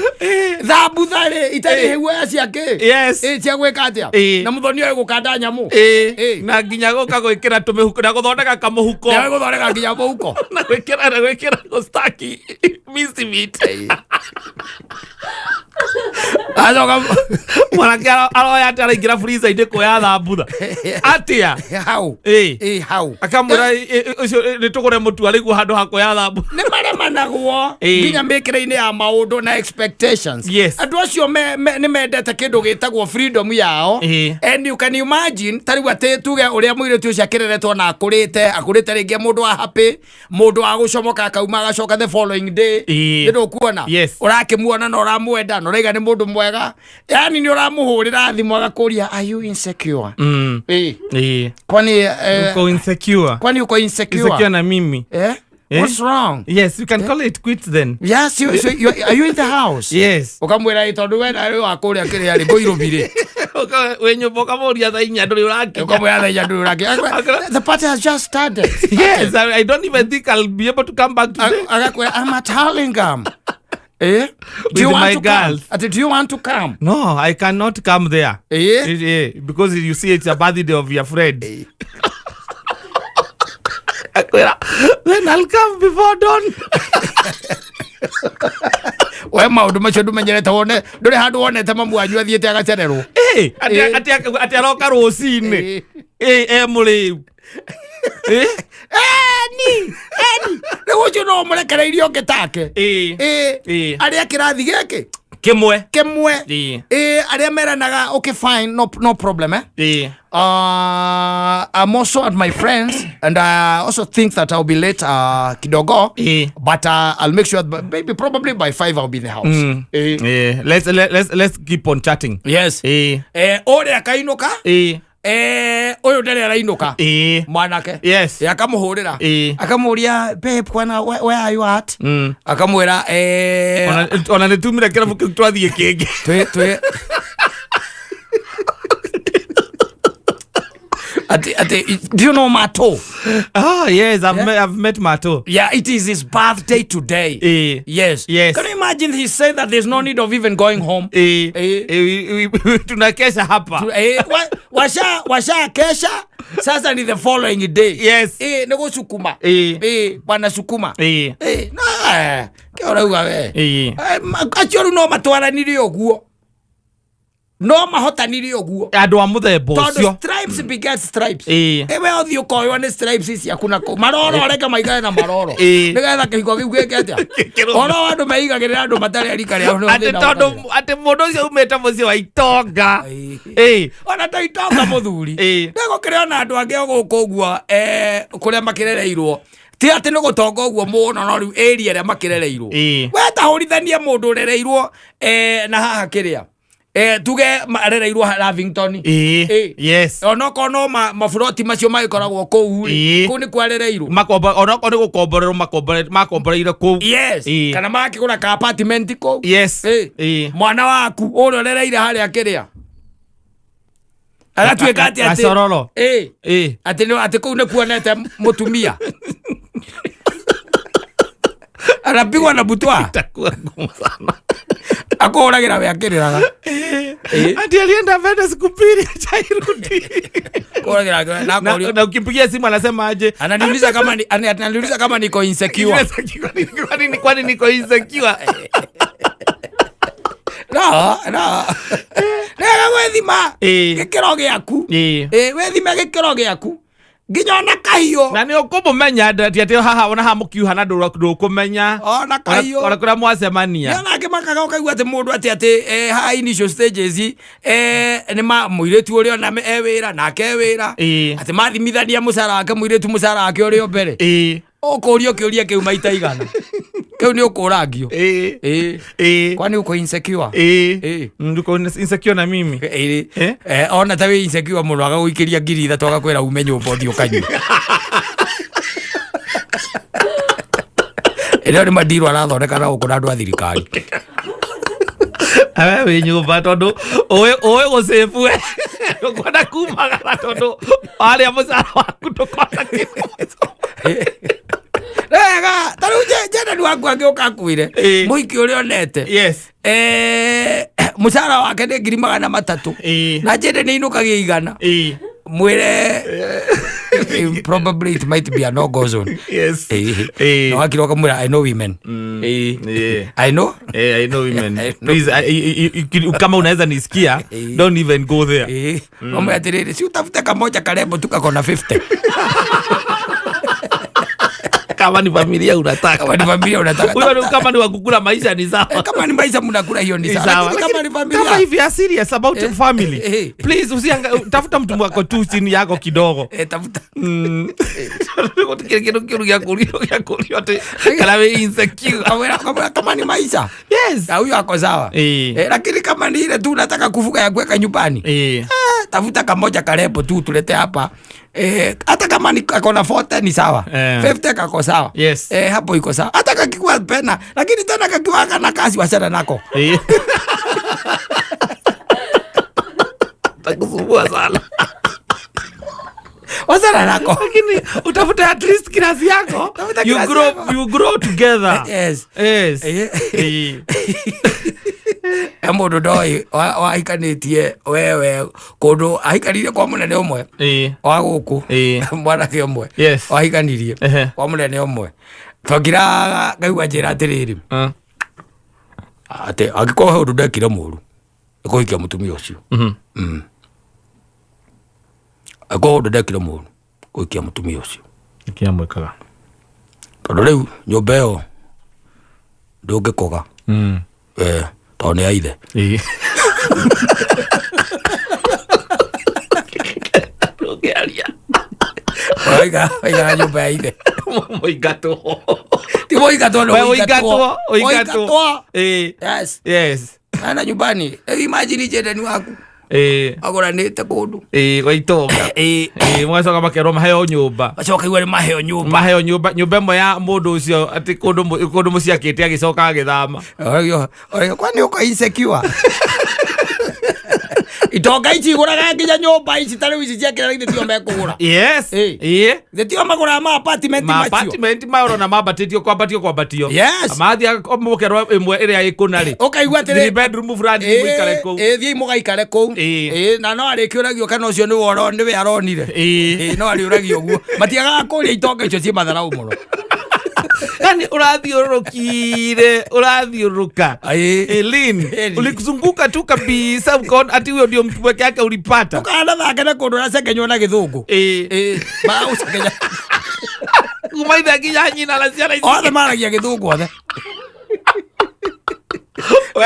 thambutha rĩ itarĩ hĩu oya ciake. Ĩ, cia gwĩka atĩa? Na mũthoni ũyũ gũkanda nyamũ. Na nginya gũka gwĩkĩra tũmĩhuko na gũthondeka kamũhuko. Nawe gũthondeka nginya mũhuko. Na gwĩkĩra gũstaki mincemeat. Acoka Mwanake aroya atĩ araingĩra freezer-inĩ kuoya thambutha atĩa? Hau. Ĩ. Ĩ, hau. Akamwĩra, "Ĩ, ĩ, ũcio nĩ tũgũre mũtu arĩguo handũ ha kuoya thambutha." Nĩ maremanagwo nginya mĩkĩre-inĩ ya maũndũ na expectations. Andũ acio nĩ mendete kĩndũ gĩtagwo freedom yao. And you can imagine, ta rĩu atĩ tuge ũrĩa mũirĩtu ũcio akĩreretwo na akũrĩte akũrĩte rĩngĩ mũndũ wa happy, mũndũ wa gũcomoka akauma agacoka the following day. Nĩ ndũkuona? Yes. Ũrakĩmuona na ũramwenda na ũraiga nĩ mũndũ mwega, yani nĩ ũramũhũrĩra thimũ agakũria, "Are you insecure?" Ĩ. Kwani Uko insecure? Kwani uko insecure? Insecure na mimi? Eh? Eh? What's wrong? Yes, you can call it quits then. Yes, so are you in the house? Yes. Ukamwĩra, "Ĩ, tondũ we nawe wa kũrĩa kĩrĩa rĩ ngũirũbi rĩ." Wĩ nyũmba ũkamũria thaa 4 ndũrĩ ũrakinya. Ukamwĩra thaa 4 ndũrĩ ũrakinya. "The party has just started." Yes, I don't even think I'll be able to come back today. Agakwĩra, "I'm at Hurlingham. Eh? Do you With want my to come?" girls. Ati, "Do you want to come?" No, I cannot come there. Eh? Because you see it's a birthday of your friend. Akwĩra, "Then I'll come before dawn." We maũndũ macio ndũmenyerete, wone ndũrĩ handũ wonete mamu wanyu athiĩte agacererwo. Atĩ aroka rũcinĩ. E mũrĩu. Eni eni rĩu ũcio no ũmũrekereirie ũngĩ take. Arĩa kĩrathi gĩkĩ Kĩmwe. Kĩmwe. Ĩ. Arĩa meranaga, "Okay, fine, no problem, eh? I'm also at my friends and I also think that I'll be late kidogo, but I'll make sure that maybe probably by 5 I'll be in the house." Let's keep on chatting. Yes. Ũrĩa akainũka. Ũyũ ndarĩ arainũka. Mwanake. Akamũhũrĩra. Akamũria, "Babe, kwana where are you at?" Akamwĩra, Ona nĩ tumire kĩrabu kĩu twathiĩ kĩngĩ. Twĩ ati, "Do you know Mato?" Ah, yes, I've met Mato. Yeah, it is his birthday today. Yes. Can you imagine, he said that there's no need of even going home. Tunakesha hapa. Washa kesha sasa ni the following day. Nĩ gũcukuma. Wanasukuma. Na kĩ ũrauga we? Acio rĩu no matwaranire ũguo, no mahotanire ũguo. Andũ a mũthemba Tondũ ũcio. stripes beget stripes. Ewe ũthiĩ ũkoywo nĩ stripes ciaku na kũu maroro, reke maikare na maroro, nĩgetha kĩhiko kĩu gĩke atĩa? Kĩrũme. Ũhoro wa andũ meigagĩrĩra andũ matarĩ a rika rĩao nĩ Atĩ thĩna tondũ ũkagĩra. atĩ mũndũ ũcio umĩte mũciĩ wa itonga. Ona to itonga, mũthuri. Nĩgũkĩrĩ ona andũ angĩ o gũkũ ũguo, kũrĩa makĩrereirwo ti atĩ nĩ gũtonga ũguo mũno, no rĩu area ĩrĩa makĩrereirwo. We tahũrithanie mũndũ ũrereirwo na haha kĩrĩa, tuge arereirwo Lavington. Onokorwo no maburoti macio magĩkoragwo kũu rĩ, kũu nĩkuo arereirwo. Makombo onokorwo nĩ gũkomborerwo makomboreire kũu. Kana makĩgũra ka apartment kũu. Mwana waku ũrĩa ũrereire harĩa kĩrĩa agatuĩka atĩ Gacororo. Atĩ atĩ kũu nĩkuonete mũtumia anapigwa na butwa. Itakuwa ngumu sana. Akũhũragĩra we akĩrĩraga. Ati alienda Venice siku mbili hajairudi. Kũhũragĩra na akorio- Na ukimpigia simu anasema aje? Ananiuliza kama niko insecure. Kwani niko insecure? No, rega gwĩthima gĩkĩro gĩaku. Wĩthime gĩkĩro gĩaku nginya ona kahiũ. Na nĩ ũkũmũmenya ti atĩ haha ona haha mũkiuhana ndũkũmenya. Ona kahiũ. Ona kũrĩa mwacemania. Nĩ onake makaga ũkaigua atĩ mũndũ atĩ haha initial stages, nĩ ma mũirĩtu ũrĩa ona e wĩra nake e wĩra, atĩ mathimithania mũcara wake, mũirĩtu mũcara wake ũrĩ o mbere. Ũkũrio kĩũria kĩu maita igana kĩu nĩ ũkũrangio. Kwani uko insecure? Uko insecure na mimi? Eh? Ona ta wĩ insecure mũno agagũikĩria 3,000 agakwĩra ume nyũmba ũthiĩ ũkanyue. Ĩno nĩ mandirũ arathondeka na gũkũ na andũ a thirikari. Awe wĩ nyũmba tondũ ũĩ gũcĩbu we ndũkwenda kumagara tondũ warĩa mũcara waku ndũkona kĩndũ. Wega ta rĩu njendani waku angĩũka akwĩre mũhiki ũrĩa onete, mũcara wake nĩ 300,000, na njende nĩ inũkagia 100, mwĩre Probably it might be a no go zone. Yes. No wakira ũkamwĩra, "I know women." I know. I know women. I know. Please, kama unaweza nisikia, don't even go there. Mamwe atĩrĩrĩ, si utafute kamoja karembo tu kako na 50. Kama ni familia unataka. Kama ni familia unataka. Huyo kama ni wakukula maisha ni sawa. Kama ni maisha mnakula, hiyo ni Ni sawa. sawa. Lakini kama ni Lakini familia, kama if you are serious about family, please tafuta mtu wako tu chini yako kidogo. Tafuta. Gũtikĩrĩ kĩndũ kĩũru gĩa kũrio atĩ kana wĩ insecure. Kamwĩra kama ni maisha, na huyo ako sawa. Lakini kama ni ile tu unataka kufuga ya kuweka nyumbani, tafuta kamoja karembo tu tulete hapa. Hata kama ni kako na 40 ni sawa. 50 kako sawa. Hapo iko sawa. Hata kakikuwa pena, lakini tena kakiwa kana kazi, wachana nako. Takusumbua sana. Wachana nako. Lakini utafute at least class yako. Tafuta You class grow, yako. you grow together. Yes. Yes. He mũndũ ndoĩ wahikanĩtie wewe kũndũ ahikanirie kwa mũnene ũmwe wa gũkũ, mwanake ũmwe wahikanirie kwa mũnene ũmwe, twakira ngaigua njĩra atĩrĩrĩ, atĩ angĩkorwo he ũndũ ndekire mũru nĩ kũhikia mũtumia ũcio. Angĩkorwo ũndũ ndekire mũru kũhikia mũtumia ũcio. Nĩkĩ amwĩkaga? Tondũ rĩu nyũmba ĩyo ndũngĩkoga, tondũ nĩ ya ithe. Ndũngĩaria. Waigara nyũmba ya ithe. Mũingatwo. Ti mũingatwo, nĩ We ũingatwo. ũingatwo, ũingatwo. Ũingatwo. Yes. Ana nyumbani. Imagine jendani waku agũranĩte kũndũ. Gwa itonga. Mũgacoka makerwo maheo nyũmba. Macoka igua nĩ maheo nyũmba. Maheo nyũmba, nyũmba ĩmwe ya mũndũ ũcio atĩ kũndũ mũciakĩte agĩcoka agĩthama. Oragio, kwani uko insecure? Itonga ici igũraga nginya nyũmba ici ta rĩu ici cia kĩrĩa githĩ tio mekũgũra? Yes. Githĩ tio magũraga ma apartment Ma macio? apartment maũrona mambatĩtio kwambatio kwambatio. Yes. Mathiaga mũkerwo ĩmwe ĩrĩa ĩkũna rĩ. Ũkaigua atĩrĩ, Three bedroom fulani, mũikare kũu. Thiĩi mũgaikare kũu. Na no arĩkĩũragio kana ũcio nĩwe aronire. No arĩũragio ũguo, matiagaga kũrĩa itonga icio ciĩ matharau mũno. Yani ũrathiũrũrũkire, ũrathiũrũrũka. Lynn, ulikuzunguka tu kabisa ukaona ati huyo ndio mtu peke yake ulipata. Ũkanathake na kũndũ ũracekenywo na gĩthũngũ. Maragũcekenya. Kuma ithe nginya nyina na ciana ici. Othe maragia gĩthũngũ othe. We, we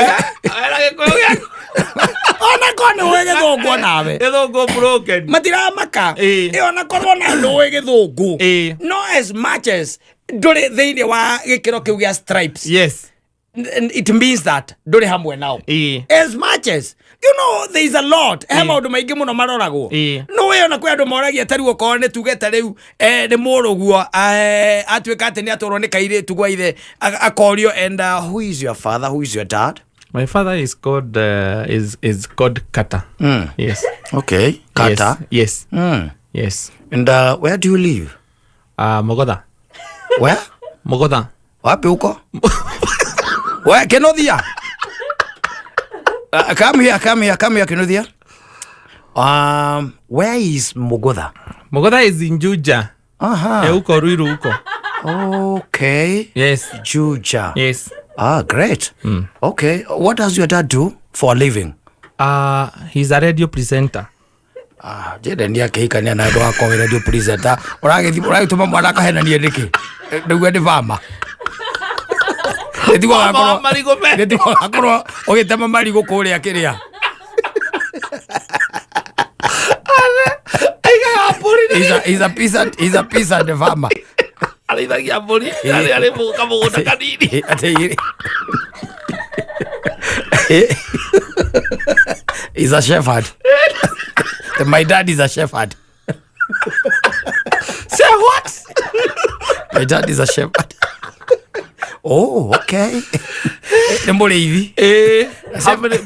na gĩkũyũ gĩaku. Ona korwo nĩ ũĩ gĩthũngũ onawe, Gĩthũngũ broken. Matiramaka. Ona korwo na ndũĩ gĩthũngũ, no as much as ndũrĩ thĩinĩ wa gĩkĩro kĩu gĩa stripes, it means that ndũrĩ hamwe nao. As much as you know there is a lot, he maũndũ maingĩ mũno maroragwo. No we ona kwĩ andũ moragia, ta rĩu okorwo nĩ tuge ta rĩu nĩ mũrũguo, atuĩka atĩ nĩ atwarwo nĩ kairĩtu gwa ithe, akorio, "And who is your father? Who is your dad?" My father is called Kata. Yes. Okay, Kata. Yes. Yes. And where do you live? Mogodha. Where? Mogodha. Wapi huko? We Kenothia, come here, come here, come here, Kenothia. Where is Mugodha? Mogodha is in Juja. Huko Ruiru huko. Okay. Yes. Juja. Yes. Ah, great. Okay, what does your dad do for a living? He's a radio presenter. Ah, jende nĩ akĩhikania na andũ akwa wĩ radio presenter, ũragĩthiĩ ũragĩtũma mwana akahenanie nĩkĩ nĩguo nĩ bama nĩtigwo Mama marigũ me. Nĩtigwo gakorwo ũgĩtema marigũ kũrĩa kĩrĩa. Aigaga mbũri. He's a peasant farmer. Arĩithagia mbũri. Arĩ arĩ kamũgũnda kanini. Atĩ he's a shepherd. My dad is a shepherd. Say what? My dad is a shepherd. Oh, okay, nĩ mũrĩithi.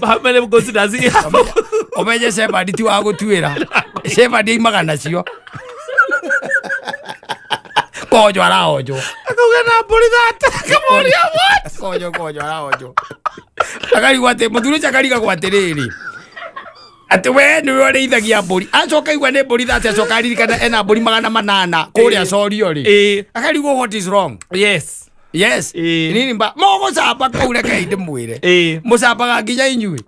How many goats does he have? Ũmenye shepherd ti wa gũtuĩra, shepherd aimaga nacio konjo araonjwo. Akauga na mbũri thata. Akamoria what? Konjo konjo araonjwo, akarigwo atĩ mũthuri ũcio akarigagwo atĩrĩrĩ, Atĩ we nĩwe ũrĩithagia mbũri, acoka igua nĩ mbũri 30, acoka aririkana ena mbũri 800 kũrĩa Corio rĩ, akarigwo what is wrong. Yes. Nini mba mũgũcamba kũu, rekei ndĩmwĩre, mũcambaga nginya inyuĩ.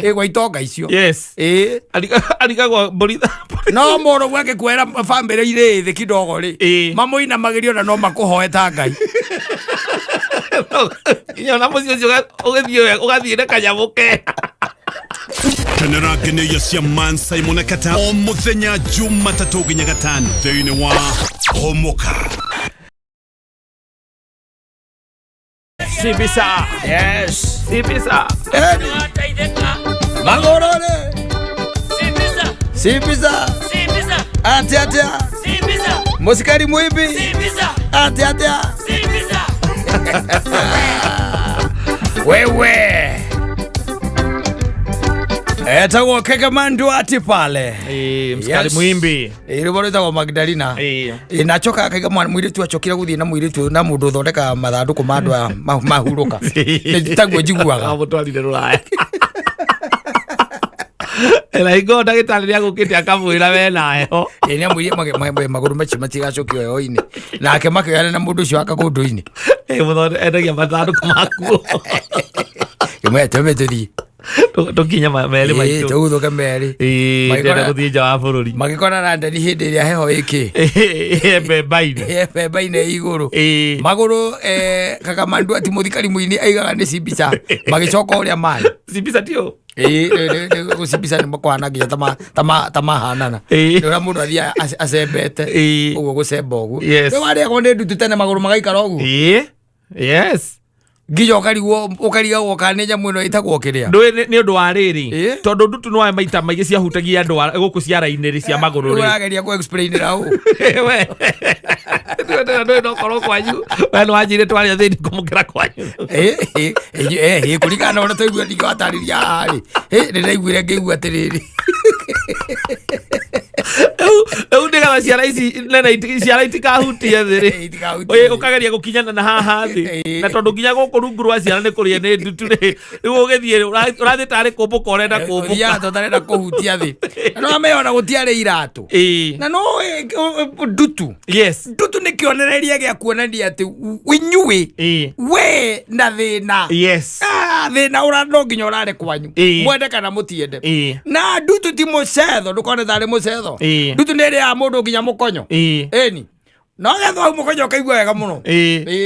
Ĩ gwa itonga icio. Ĩ. Arigagwo mbũri. No mũndũ gwake kuera bamĩrĩ irĩ thĩ kidogo rĩ, mamũinamagĩrio na no makũhoe ta Ngai. Nginya ona mũciĩ ũcio ũgĩthiĩ wega, ũgathiĩ na kanyamũ ke. Kenera ngenyo cia Man Simon Kata o muthenya Jumatatũ nginya Gatano thĩinĩ wa Homoka. Sibisa. Yes. Sibisa. Eni. Magũrũ rĩ, sibisa atĩa atĩa mũcikari mũimbi atĩa atĩa wewe etagwo Kegemandu ati pale. Msikari muimbi. Rwĩmbo rwĩtagwo Magdalena. Ĩ, na acoka akaiga mũirĩtu acokire gũthiĩ na mũirĩtu na mũndũ ũthondekaga mathandũkũ ma andũ aya mahurũka. Nĩ taguo njiguaga. Amũtwarire rũraya na hingo ndagĩtarĩ nĩ agũkĩte akamwĩra we na heho. Ĩ, nĩ amwĩrire magũrũ macio matigacokio heho-inĩ, nake makĩoyana na mũndũ ũcio wa kagũndũ-inĩ. Endagia mathandũkũ makuo. Kĩmwe twembe tũthiĩ. Tũkinye merĩ maitũ. Tũguthũke merĩ. Ndĩrenda gũthiĩ nja wa bũrũri. Magĩkora London hĩndĩ ĩrĩa heho ĩkĩ Mbemba-inĩ. Mbemba-inĩ igũrũ. Magũrũ, Kakamandu ati mũthikari mũini aigaga nĩ cimbica magĩcoka ũrĩa marĩ. Cimbica tio. Ĩĩ, gũcimbica nĩ makwana nginya ta mahanana. Nĩ ũrĩa mũndũ athiaga acembete ũguo, gũcemba ũguo. Rĩu warĩagwo nĩ ndutu tene, magũrũ magaikara ũguo. Yes. Nginya ũkarigwo, ũkarigagwo kana nĩ nyamũ ĩno ĩtagwo kĩrĩa. Ndũĩ nĩ ũndũ wa rĩrĩ, tondũ ndutu nĩwaĩ maita maingĩ ciahutagia andũ gũkũ ciara-inĩ rĩ cia magũrũ Rĩu rĩ. ũrageria kũ explain ra ũ? We ndũĩ no korwo kwanyu we nĩ wanjire twarĩa thĩni kũmũkĩra kwanyu. Ĩ, ĩ, ĩ, ĩ, kũringana na ũrĩa twaigua ningĩ watarĩria haha rĩ, nĩ ndaiguire ngĩigua atĩrĩrĩ. Rĩu nĩgetha ciara ici nene ciara itikahutie thĩ rĩ. Itikahutie Ĩ, thĩ. ũkageria gũkinyana na haha thĩ. Na tondũ nginya gũkũ rungu rwa ciara nĩ kũrĩa nĩ ndutu rĩ, rĩu ũgĩthiĩ ũrathiĩ tarĩ kũmbũka ũrenda kũmbũka. Ũthiaga ta ũtarenda kũhutia thĩ. Na no amenya ona gũtiarĩ iratũ. Na no ndutu. Ndutu nĩ kĩonereria gĩa kuonania atĩ inyuĩ we na thĩna. Ah, thĩna ũra no nginya ũrare kwanyu. Mwende kana mũtiende. Na ndutu ti mũcetho, ndũkone tarĩ mũcetho. Ndutu nĩ ĩrĩaga mũndũ nginya mũkonyo. Ĩni. No gethwo hau mũkonyo ũkaigua wega mũno.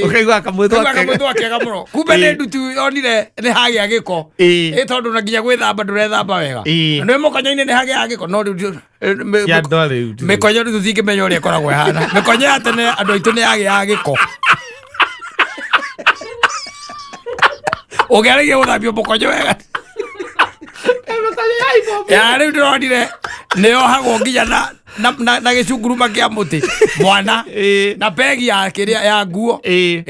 Ũkaigua kamwĩthwa. Kaigua kamwĩthwa kega mũno. Kumbe nĩ ndutu yonire nĩ hagĩa gĩko. Ĩ tondũ na nginya gwĩthamba ndũrethamba wega. Na nĩ mũkonyo-inĩ nĩ hagĩa gĩko, no rĩu Cia andũ rĩu. Mĩkonyo rĩu tũtingĩmenya ũrĩa ĩkoragwo ĩhana. Mĩkonyo ya tene andũ aitũ nĩ yagĩaga gĩko. Ũngĩarĩkia gũthambio mũkonyo wega. Ya rĩu ndĩronire nĩ yohagwo nginya na gĩcunguruma kĩa mũtĩ mwana na pegi ya kĩrĩa ya nguo. Ĩ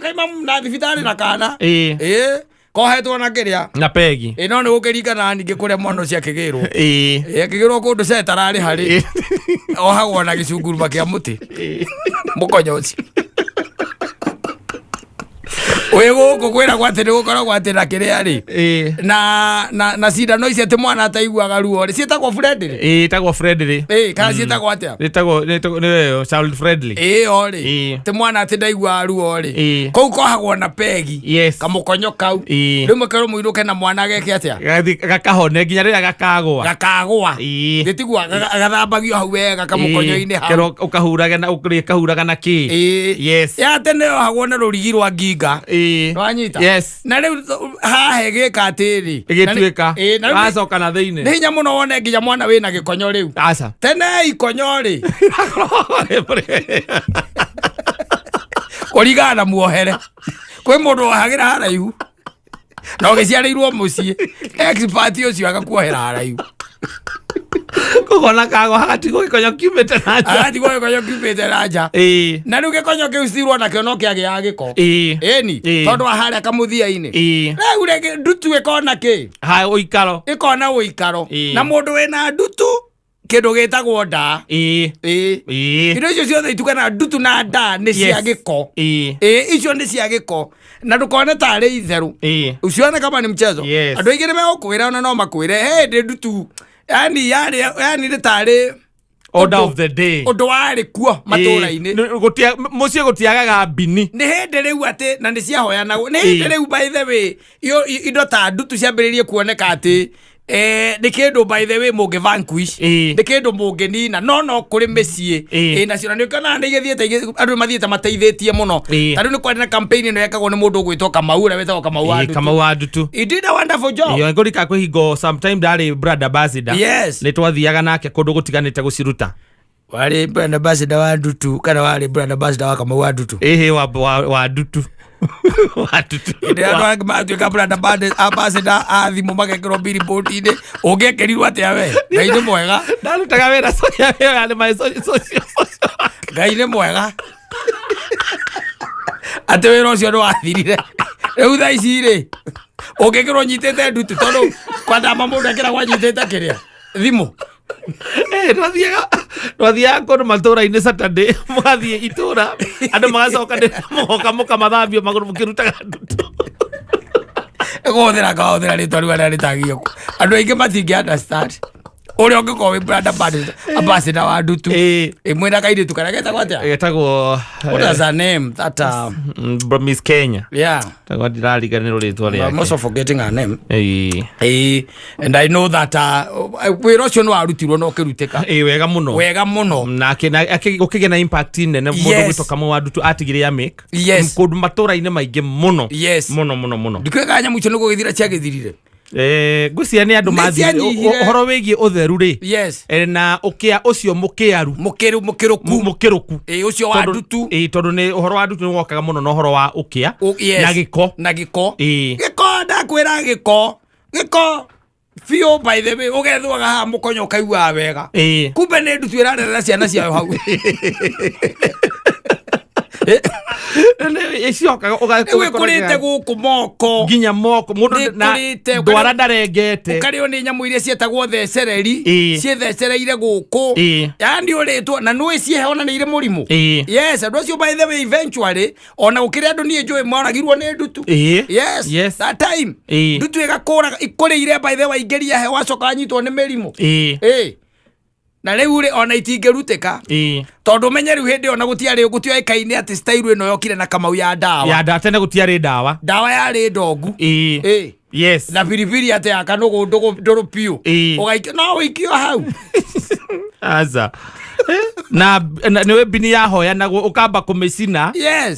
kaima na thibitarĩ na kana. Ĩ kohetwo na kĩrĩa. Na pegi. Ĩ no nĩ gũkĩringana ningĩ kũrĩa mwana ũcio akĩgĩrwo. Ĩ akĩgĩrwo kũndũ cetararĩ harĩ ohagwo na gĩcunguruma kĩa mũtĩ mũkonyo ũcio. Wĩ gũkũ kwĩragwo atĩ nĩ gũkoragwo atĩ na kĩrĩa rĩ, na cindano ici atĩ mwana ataiguaga ruo rĩ, ciĩtagwo friendly. Ĩtagwo friendly. Ĩ kana ciĩtagwo atĩa? Ĩtagwo nĩyo child friendly. Ĩyo rĩ, atĩ mwana atĩ ndaiguaga ruo rĩ, kũu kohagwo na pegi. Kamũkonyo kau. Rĩu mũkerwo mũinũke na mwana ageke atĩa? Gathiĩ gakahone nginya rĩrĩa gakagwa. Gakagwa. Gĩtigua gathambagio hau wega kamũkonyo-inĩ hau. Kerwo ũkahuraga na ũkahuraga na kĩ. Ya tene yohagwo na rũrigi rwa nginga. Nĩwanyita? Yes. Na rĩu haha ĩgĩka atĩrĩ. Ĩgĩtuĩka. Ĩ, na rĩu Wacoka na thĩinĩ. Nĩ hinya mũno wone nginya mwana wĩna gĩkonyo rĩu. Aca. Tene ikonyo rĩ, kũringana na muohere. Kwĩ mũndũ wohagĩra haraihu na ũgĩciarĩirwo mũciĩ, expert ũcio agakuohera haraihu. Kũgona kagwa hagatigwo gĩkonyo kiumĩte na nja. Agatigwo gĩkonyo kiumĩte na nja. Na rĩu gĩkonyo kĩu cirwo nakĩo no kĩagĩaga gĩko. Ĩni. Tondũ wa harĩa kamũthia-inĩ. Rĩu rĩngĩ ndutu ĩkona kĩ? Ha ũikaro. Ĩkona ũikaro. Na mũndũ wĩna ndutu kĩndũ gĩtagwo nda. Ĩ. Indo icio ciothe itukana ndutu na nda nĩ cia gĩko. Ĩ icio nĩ cia gĩko na ndũkone tarĩ itherũ. Usione kama ni mchezo. Andũ aingĩ nĩ megũkwĩra, ona no makwĩre, hey, ndĩ ndutu. Yani yarĩ yani nĩ tarĩ Order of the day. Ũndũ warĩ kuo matũra-inĩ. Mũciĩ gũtiagaga mbini. Nĩ hĩndĩ rĩu atĩ na nĩ ciahoyanagwo nĩ hĩndĩ rĩu, by the way, indo ta ndutu ciambĩrĩirie kuoneka atĩ nĩ kĩndũ, by the way, mũngĩ vanquish, nĩ kĩndũ mũngĩnina, no kũrĩ mĩciĩ ĩnacio na nĩ ũkĩonaga nĩ igĩthiĩte andũ nĩ mathiĩte mateithĩtie mũno. Ta rĩu nĩ kwarĩ na campaign ĩno yekagwo nĩ mũndũ ũgwĩtwo Kamau, ũrĩa wĩtagwo Kamau wa Ndutu. Kamau wa Ndutu. He did a wonderful job. Iyo ngũrika kwĩ hingo sometime ndarĩ brand ambassador. Nĩ twathiaga nake kũndũ gũtiganĩte gũciruta. Warĩ brand ambassador wa Ndutu kana warĩ brand ambassador wa Kamau wa Ndutu? Ĩhĩ, wa Ndutu, wa Ndutu. Hĩndĩ ĩrĩa andũ angĩ matuĩka brand ambassador a thimũ magekĩrwo billboard-inĩ, ũngĩekĩrirwo atĩa we? Ngai nĩ mwega. Ndarutaga wĩra social, yarĩ my social social. Ngai nĩ mwega atĩ wĩra ũcio nĩ wathirire. Rĩu thaa ici rĩ, ũngĩkĩrwo nyitĩte ndutu, tondũ kwandama mũndũ ekĩragwo anyitĩte kĩrĩa, thimũ. Twathiaga kũndũ matũra-inĩ Saturday, mũgathiĩ itũra, andũ magacoka mũgoka mũkamathambio magũrũ mũkĩrutaga ndutu. Kũhũthĩra ngahũthĩra rĩtwa rĩu arĩa rĩtagio, andũ aingĩ matingĩ understand ũrĩa ũngĩkorwo wĩ brand ambassador wa ndutu. Ĩmwe na kairĩtu karĩa getagwo atĩa? Getagwo What is her name that Miss Kenya. Tagwo, ndirariganĩrwo rĩtwa I'm rĩake. also forgetting her name. And I know that wĩra ũcio nĩ warutirwo na ũkĩrutĩka. Ĩĩ, wega mũno. Wega mũno. Nake gũkĩgĩa na impact nene mũndũ gwĩtwo Kamau wa Ndutu atigire ya make kũndũ matũra-inĩ maingĩ mũno. Mũno mũno mũno. Ndikĩũĩ nyamũ icio nĩ gũgĩthira ciagĩthirire. Ngwĩciria nĩ andũ Nĩ mathire cianyihire. Ũhoro wĩgiĩ ũtheru rĩ, na ũkĩa ũcio mũkĩaru. Mũkĩru, mũkĩrũku. Mũkĩrũku. Ĩĩ, ũcio wa ndutu. Ĩĩ, tondũ nĩ ũhoro wa ndutu nĩ wokaga mũno na ũhoro wa ũkĩa na gĩko. Na gĩko. Gĩko, ndakwĩra, gĩko, gĩko biũ. By the way, ũgethwaga haha mũkonyo ũkaiguaga wega, kumbe nĩ ndutu ĩrarerera ciana ciayo hau. Ĩcokaga Rĩu ĩkũrĩte gũkũ moko. Nginya moko mũndũ Nĩ na ĩkũrĩte, ndwara ndarengete. Ũkarĩo nĩ nyamũ iria ciĩtagwo thecereri. Ciĩthecereire gũkũ. Yani ũrĩtwo na nũĩ ciĩhe ona nĩ irĩ mũrimũ. Yes, andũ acio, by the way, eventually ona gũkĩrĩ andũ niĩ njũĩ moragirwo nĩ ndutu. Yes. That time ndutu ĩgakũra ikũrĩire, by the way, waingĩria he wacoka wanyitwo nĩ mĩrimũ. Ĩĩ, na rĩu rĩ, ona itingĩrutĩka, tondũ ũmenye rĩu hĩndĩ ĩyo na gũtiarĩ gũtioĩkaine atĩ style ĩno yokire na Kamau ya ndawa. Ya ndawa, tene gũtiarĩ ndawa. Ndawa yarĩ ndongu. Na biribiri atĩ ya kanũgũ ndũrũ biũ. Ũgaikio, no ũikio hau. Aca. Na nĩwe mbini yahoyanagwo ũkamba kũmĩcina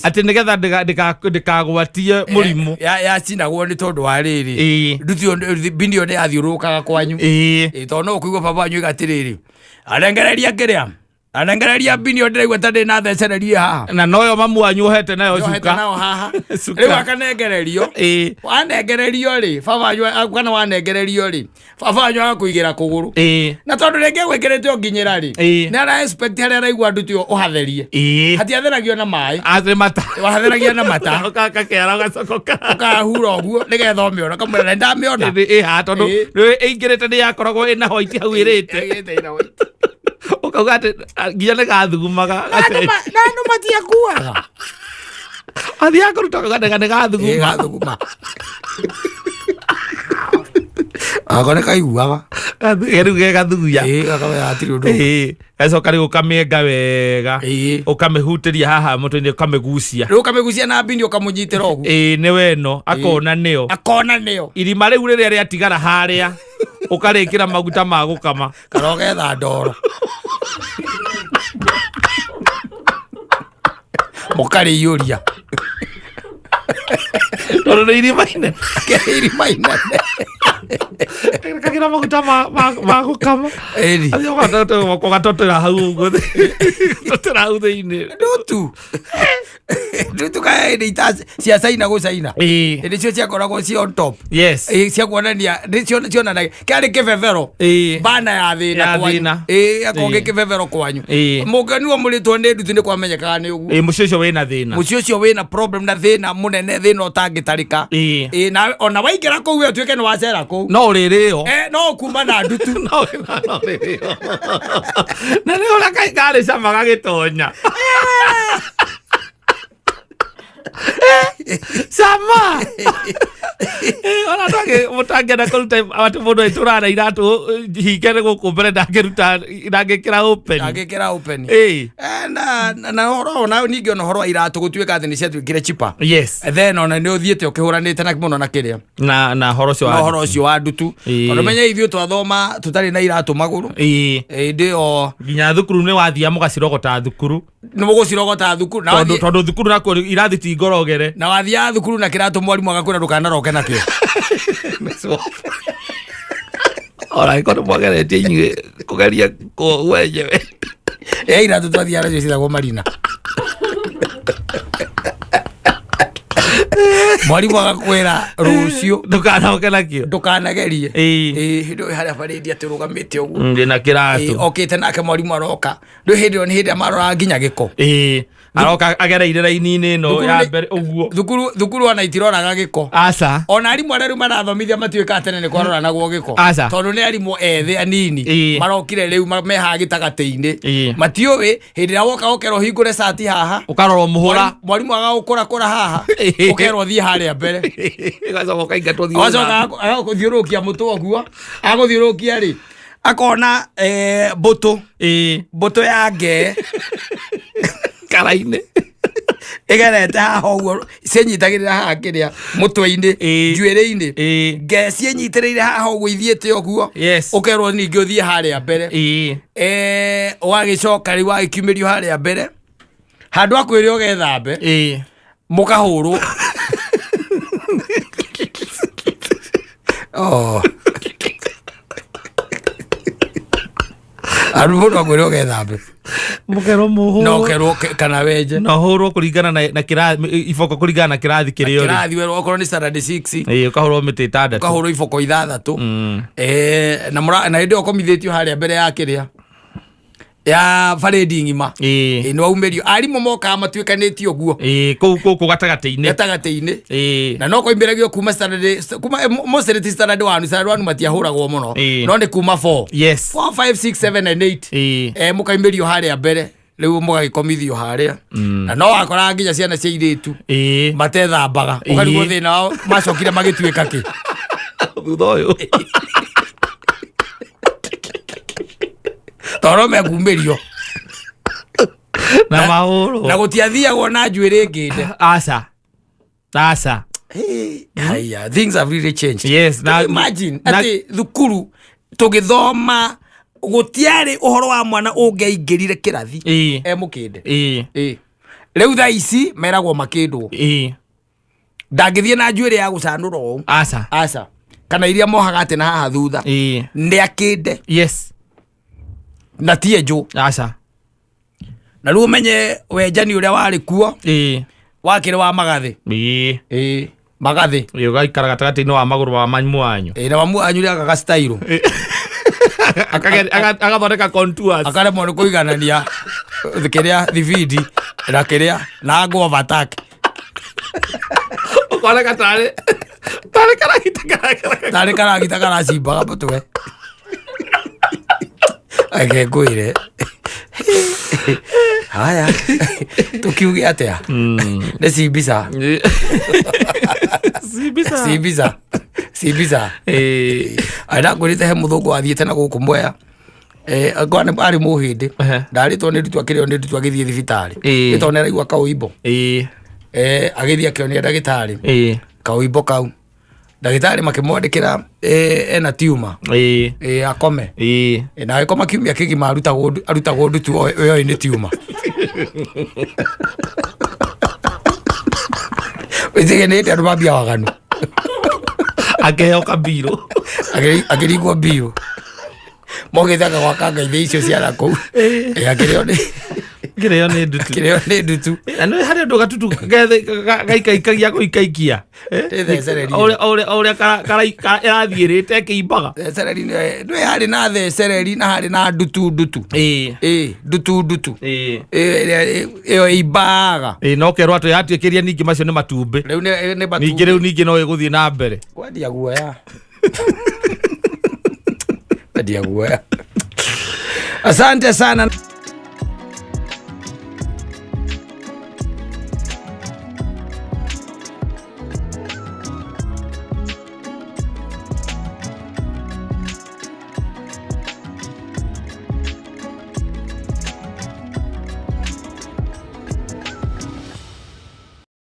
atĩ nĩgetha ndĩkagwatie mũrimũ. Yacinagwo nĩ tondũ wa rĩrĩ, ndutu ĩyo, mbini ĩyo nĩ yathiũrũrũkaga kwanyu. Ĩĩ, tondũ no ũkũigua baba wanyu oiga atĩrĩrĩ, arengereria kĩrĩa, arengereria mbini ĩyo, ndĩraigua ta ndĩ na thecererie haha. Na noyo mamu wanyu ohete nayo Yohete cuka. nao haha. Cuka. Rĩu akanengererio. Wanengererio rĩ, baba wanyu, kana wanengererio rĩ, baba wanyu agakũigĩra kũgũrũ. Na tondũ rĩngĩ gwĩkĩrĩte ũnginyĩra rĩ, nĩ ara expect harĩa araigua ndutu ĩyo ũhatherie. Hatiatheragio na maĩ. Atĩ mata. Wahatheragia na mata. Ũgakakĩara ũgacokoka. Ũkahura ũguo nĩgetha ũmĩona, ũkamwĩra nĩ ndamĩona. Ĩha tondũ Ĩĩ. nĩ ĩingĩrĩte, nĩ yakoragwo ĩna white hau ĩrĩte. Ĩgĩte ĩna white. Ũkauga atĩ nginya nĩ gathugumaga. Na andũ matiakuaga. Athiaga kũruta ũkauga nĩ gathuguma. Gathuguma ako nĩ kaiguaga. Rĩu ge gathuguya. Ĩĩ, gakamenya hatirĩ ũndũ. Ĩĩ, gacoka rĩu ũkamĩenga wega, ũkamĩhutĩria haha mũtwe-inĩ, ũkamĩgucia. Rĩu ũkamĩgucia na mbini, ũkamũnyitĩra ũguo. Ĩĩ, nĩwe ĩno, akona nĩyo. Akona nĩyo. Irima rĩu rĩrĩa rĩatigara harĩa ũkarĩkĩra maguta ma gũkama. Kana ũgetha ndoro mũkarĩiyũria. Tondũ nĩ irima inene. Irima inene. Kagira maguta ma gũkama. Ĩni. Athiĩ ũgatotera hau ũguo, totera hau thĩinĩ. Ndutu, ndutu kaya nĩ ita cia China gũ China. Nĩcio ciakoragwo ci on top. Ĩĩ, cia kuonania nĩcio cionanagia kĩarĩ kĩbebero. Bana ya thĩna Ya kwanyu. thĩna. Ĩĩ, akorwo gĩ kĩbebero kwanyu. Mũngĩonirwo mũrĩtwo nĩ ndutu nĩ kwamenyekaga nĩ ũguo. Ĩĩ, mũciĩ ũcio wĩna thĩna. Mũciĩ ũcio wĩna problem na thĩna mũnene, thĩna ũtangĩtarĩka. Ĩĩ, na ona waingĩra kũu we ũtuĩke nĩ wacera kũu, No ũrĩrĩo. No kuma na ndutu. No ũrĩrĩo na nĩ ũrĩa karĩ cama gagĩtonya cama. Ona mũtangĩenda kũruta atĩ mũndũ aitũraga na iratũ hinge nĩ gũkũ mbere ndangĩruta, ndangĩkĩra open. Ndangĩkĩra open. Ĩĩ. Na ũhoro ona ningĩ ona ũhoro wa iratũ gũtuĩka atĩ nĩ ciatuĩkire cheaper. Yes. Then ona nĩ ũthiĩte ũkĩhũranĩte na mũno na kĩrĩa Na horo ũcio na wa ũhoro ũcio wa ndutu. Ĩĩ. Tondũ menye ithuĩ twathoma tũtarĩ na iratũ magũrũ. Ĩĩ. Hĩndĩ ĩyo Nginya thukuru nĩ wathia mũgacirogota thukuru. Nĩ mũgũcirogota thukuru na Tondũ wathiĩ- tondũ thukuru nakuo irathi ti ngorogere. Na wathiaga thukuru na kĩratũ, mwarimũ agakwĩra ndũkanaroke nakĩo. Ona angĩkorwo nĩ mwageretie inyuĩ kũgeria wenyewe. Ĩ, iratũ twathiaga nacio citagwo marina. Mwarimũ agakwĩra rũciũ ndũkanoke nakĩo. Ndũkanagerie. Ĩĩ. Ĩĩ, hĩndĩ ĩyo harĩa barĩndi atĩ ũrũgamĩte ũguo. Ndĩ na Ĩĩ, kĩratũ. Okĩte nake mwarimũ aroka rĩu hĩndĩ ĩyo nĩ hĩndĩ ĩrĩa maroraga nginya gĩko. Ĩĩ, aroka agereire raini-inĩ ĩno Thukuru ya mbere ũguo. Thukuru ona itiroraga gĩko. Aca. Ona arimũ arĩa rĩu marathomithia matuĩkaga tene nĩ kwaroranagwo gĩko. Aca. Tondũ nĩ arimũ ethĩ anini Ĩĩ. marokire rĩu mehaha gĩtagatĩ-inĩ. Ĩĩ. Matiũĩ hĩndĩ ĩrĩa woka ũkerwo ũhingũre cati haha. Ũkarora mũhũra. Mwarimũ agagũkũrakũra haha, ũkerwo thiĩ harĩa mbere. Ũgacoka ũkaingatwo thiĩ. Agacoka agakũthiũrũrũkia mũtwe ũguo, agũthiũrũrũkia rĩ, akona mbũtũ mbũtũ ya ngee Kara-inĩ. Ĩgerete haha ũguo, ciĩnyitagĩrĩra haha kĩrĩa mũtwe-inĩ, njuĩrĩ-inĩ. Ngee ciĩnyitĩrĩire haha ũguo ithiĩte ũguo. Ũkerwo ningĩ ũthiĩ harĩa mbere. Ũgagĩcoka rĩu wagĩkiumĩrio harĩa mbere handũ akwĩre ũgethambe, mũkahũrwo. Oh. Andũ mũndũ akwĩre ũgethambe. Mũkerwo mũhũrwo. Na ũkerwo kana wenje. Na ũhũrwo kũringana na kĩrathi, iboko kũringana na kĩrathi kĩrĩa ũrĩ. Kĩrathi werwo okorwo nĩ standard 6. Ĩĩ, ũkahũrwo mĩtĩ 6. Ũkahũrwo iboko 6. Na na hĩndĩ ĩyo ũkomithĩtio harĩa mbere ya kĩrĩa ya barĩndi ng'ima. Ĩĩ, nĩ waumĩrio arimũ mokaga matuĩkanĩtie ũguo. Ĩĩ, kũu kũu gatagatĩ-inĩ. Gatagatĩ-inĩ. Na no koimbĩragio kuma standard, kuma mostly ti standard 1. Standard 1 matiahũragwo mũno. No nĩ kuma 4. 4, 5, 6, 7 and 8. Mũkaimbĩrio harĩa mbere rĩu mũgagĩkomithio harĩa na no wakoraga nginya ciana cia irĩtu matethambaga. Ũkarigwo thĩna wao macokire magĩtuĩka kĩ. Thutha ũyũ. Tondũ mekumĩrio. Na mahũrwo. Na gũtiathiagwo na njuĩrĩ ngĩnde. Aca, aca. Haya, things have really changed. Yes. Imagine atĩ thukuru tũgĩthoma gũtiarĩ ũhoro wa mwana ũngĩaingĩrire kĩrathi e mũkĩnde. Ĩĩ. Rĩu thaa ici meragwo makĩndwo. Ndangĩthiĩ na njuĩrĩ ya gũcanũra ũũ. Aca. Aca, kana iria mohaga atĩ na haha thutha. Nĩ akĩnde. Na ti enjũ. Aca. Na rĩu ũmenye wenjani ũrĩa warĩ kuo wakĩrĩ wa magathĩ. Ĩĩ, magathĩ. Ĩĩ, ũgaikara gatagatĩ-inĩ wa magũrũ wa mamu wanyu. Ĩĩ, na mamu wanyu rĩ agaga style. Agathondeka contours. Akaremwo nĩ kũiganania kĩrĩa thibindi na kĩrĩa na angle of attack. Ũkoneka tarĩ karagita karagita. Tarĩ karagita karacimbaga mũtwe. Reke ngwĩre, haya, tũkiuge atĩa? Nĩ cimbica. Cimbica. Cimbica, cimbica. Ndakwĩrĩte he mũthũngũ wathiĩte na gũkũ Mwea. Arĩ mũhĩndĩ. Ndarĩtwo nĩ ndutu, akĩrĩo nĩ ndutu, agĩthiĩ thibitarĩ. Nĩ tondũ nĩ araigua kaũimbo. Agĩthiĩ akĩonia ndagĩtarĩ kaũimbo kau. Ndagĩtarĩ makĩmwandĩkĩra ena tiuma. Akome. Na agĩkoma kiumia kĩgima arutagwo ndutu ĩyo nĩ tiuma. Wĩtige nĩ hĩndĩ andũ mambia waganu. Akĩheo kabirũ. Akĩringwo mbiũ mogĩte akagwaka ngaithĩ icio ciara kũu. Akĩrĩo nĩ Kĩrĩo nĩ ndutu. Akĩrĩo nĩ ndutu. Na nĩ harĩ ũndũ gatutu gaikaikagia gũikaikia. Nĩ thecereri. O ũrĩa ĩrathiĩrĩte ĩkĩimbaga. Thecereri nĩ harĩ na thecereri na harĩ na ndutu ndutu. Ĩĩ, ndutu ndutu. Ĩrĩa ĩyo ĩimbaga. Ĩĩ, no kerwo atĩ yatuĩkĩria ningĩ macio nĩ matumbĩ. Rĩu nĩ matumbĩ. Ningĩ rĩu ningĩ no ĩgũthiĩ na mbere. Kwendia guoya, kwendia guoya. Asante sana.